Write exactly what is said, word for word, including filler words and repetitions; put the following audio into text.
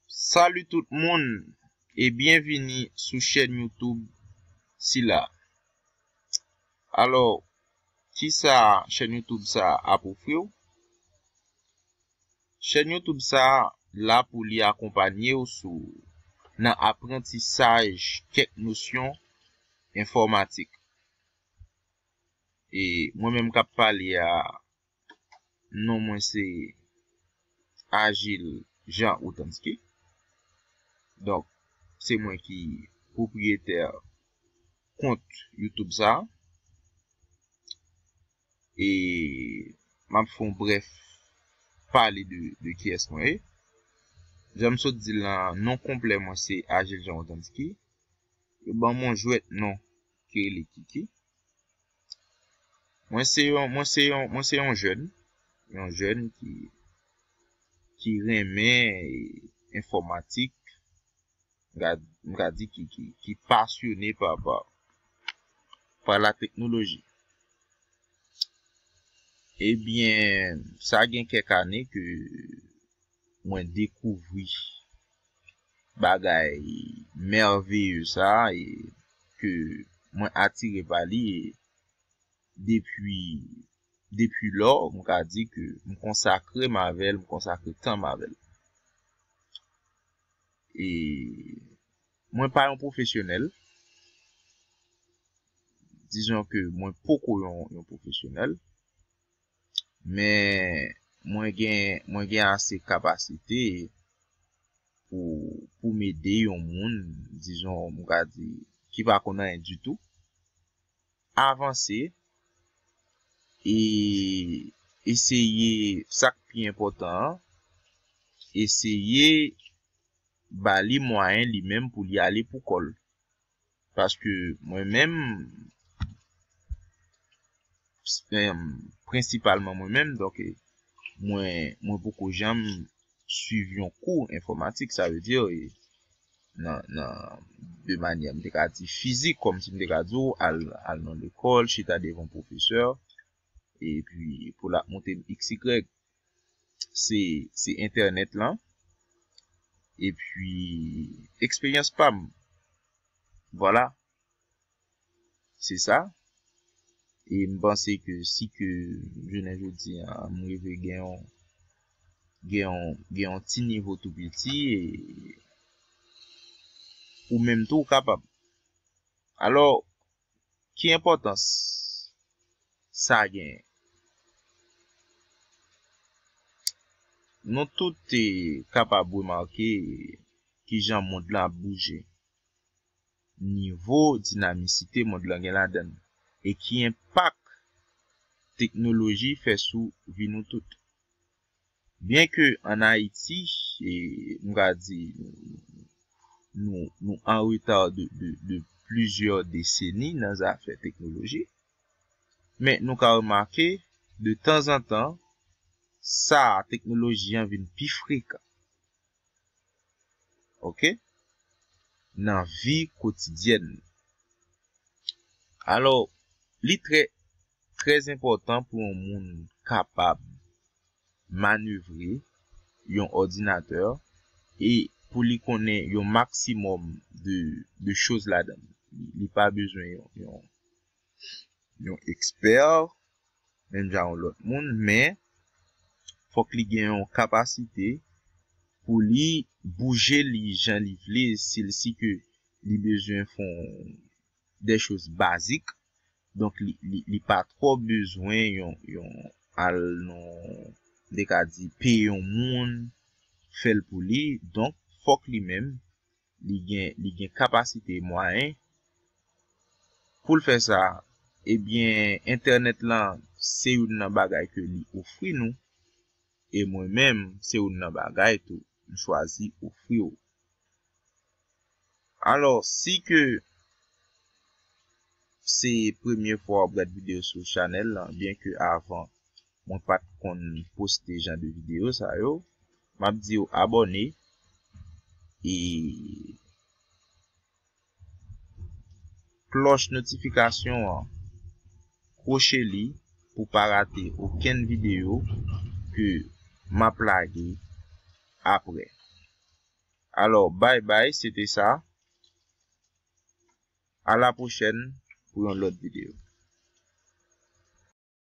Salut tout moun e byenvini sou chèn YouTube sila. Alò, kisa chèn YouTube sa a ap ofri w? Chèn YouTube sa a la pou li akonpanye w sou nan aprantisaj kèk nosyon enfòmatik. E mwen menm k ap pale a, non mwen se Agile Jean Authentique. Donk, se mwen ki pwopriyetè kont YouTube sa a. E m ap fè yon brèf pale de, de kiyès mwen ye. Jan m sot di l lan, non konplè mwen se Agile Jean Authentique. Yo ban m yon jwèt non ki rele Kiki. Mwen se yon, mwen se yon, mwen se yon jèn, yon jèn ki, ki renmen enfòmatik, m ka, m ka di ki, ki, ki pasyone pa, pa, pa la teknoloji. Ebyen, sa gen kèk ane ke mwen dekouvri bagay mèveye sa a e ke mwen atire pa li e depi, depi lò, m ka di ke m konsakre m avè l, m konsakre tan m avè l. E mwen pa yon pwofesyonèl, dizon ke mwen poko yon, yon pwofesyonèl, men mwen gen, mwen gen ase kapasite pou, pou m ede yon moun, dizon, m ka di, ki pa konn anyen ditou, avanse e eseye, sa k pi enpòtan an, eseye ba li mwayen li menm pou li ale pou kò l. Paske mwen menm, em, prensipalman mwen menm, donk, e, mwen, mwen poko janm swiv yon kou enfòmatik, sa vle di, e, nan, nan, de manyè, m te ka di fizik, kòmsi m te ka di w, al, al nan lekòl, chita devan pwofesè, epi pou l ap montre m iks igrèk. Se, se entènèt lan, epi eksperyans pa m. Vwala. Se sa. E m panse ke si ke jounen jodi a, m rive gen yon, gen yon, gen yon ti nivo tou piti, e ou menm tou ou kapab. Alò, ki enpòtans sa genyen? Nou tout te kapab remake kijan mond lan ap bouje, nivo dinamisite mond lan gen ladan l, e ki enpak teknoloji fè sou vi nou tout. Byen ke ann Ayiti, e, m ka di, nou, nou an reta de, de, de plizyè deseni nan zafè teknoloji, men nou ka remake, de tanzantan, sa, teknoloji an vin pi frekan. Oke? Nan vi kotidyèn. Alò, li trè, trè enpòtan pou yon moun kapab manevre yon òdinatè e pou li konnen yon maksimòm de, de choz ladan l. Li, li pa bezwen yon, yon, yon ekspè, menm jan yon lòt moun, men fòk li gen yon kapasite pou li bouje li jan li vle, si l si ke li bezwen fè yon de choz bazik. Donk, li, li, li pa twò bezwen yon, yon al nan, m te ka di, peye yon moun fè l pou li. Donk, fòk li menm, li gen, li gen kapasite, mwayen pou l fè sa. Ebyen, entènèt lan, se youn nan bagay ke li ofri nou. E mwen menm, se youn nan bagay tou, m chwazi ofri w. Alò, si ke se premye fwa w ap gad videyo sou chanèl lan, byen ke avan, mwen pa t konn poste jan de videyo sa yo, m ap di w abòne e klòch notifikasyon an, kwoche li pou pa rate okenn videyo ke m ap lage apre. Alò, bye bye, se te sa. A la pwochèn pou yon lòt videyo.